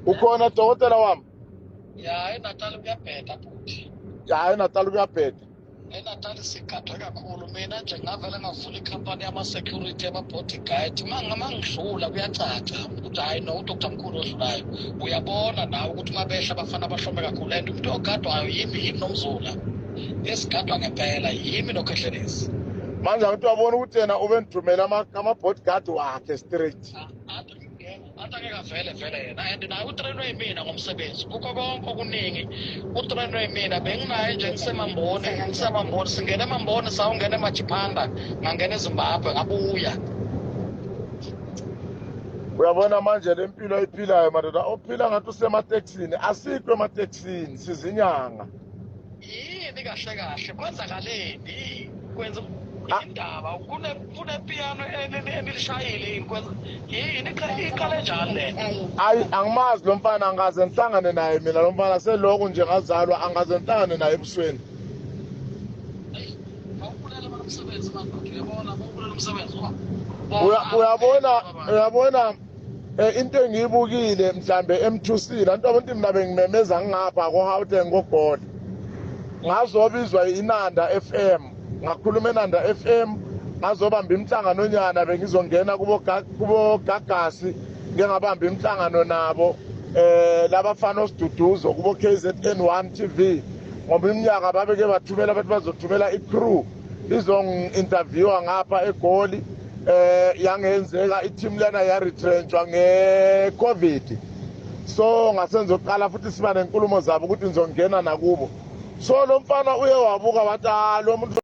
Ukhona dokotela wami? Ya, eNatal kuyabheda bhuti. Ya, eNatal kuyabheda. ENatal sigadwe kakhulu. Mina nje ngavele ngavula ikhampani yama-security yama-bodyguard. Uma ngidlula kuyacaca ukuthi hhayi no uDr Mkhulu odlulayo. Uyabona nawe ukuthi uma behla abafana abahlome kakhulu and umuntu ogadwayo yimi yimi noMzula. Esigadwa ngempela yimi noKhehlelezi. Manje angithi wabona ukuthi yena ubendithumela ama-bodyguard wakhe straight. Athi angeke avele vele yena and naye utrenwe yimina ngomsebenzi kukho konke okuningi utrenwe yimina benginaye nje ngisemamboni ngisemamboni singena emamboni sawungena emajiphanda ngangena ezimbabwe ngabuya. Uyabona manje le mpilo ayiphilayo madoda, ophila ngathi usematekisini. Asikho ematekisini, sizinyanga. Yini kahle kahle kwenzakaleni kwenza indaba kunepiyano enilishayile yini kwenza yini iqale njani le nto? Ayi, angimazi lo mfana, angikaze ngihlangane naye mina lo mfana, selokhu nje ngazalwa angikaze ngihlangane naye ebusweni. Bawubulela abantu umsebenzi madoda, uyabona bawubulela umsebenzi. Uyabona uyabona into engiyibukile mhlambe emthusile antu abantu mina bengimemeza ngingapha ko-Gauteng koGoli ngazobizwa inanda FM ngakhuluma enanda FM ngazobamba imihlangano nyana bengizongena kubo kubo Gagasi ngike ngabamba imihlangano nabo labafana osiduduzo kubo KZN1 TV ngoba iminyaka babeke bathumela abantu bazothumela i-crew izongi-interviewa ngapha eGoli yangenzeka i-team lena ya-retrenchwa nge-COVID so ngasenzoqala futhi siba nenkulumo zabo ukuthi ngizongena nakubo so lo mfana uye wabuka wathi ah lo muntu.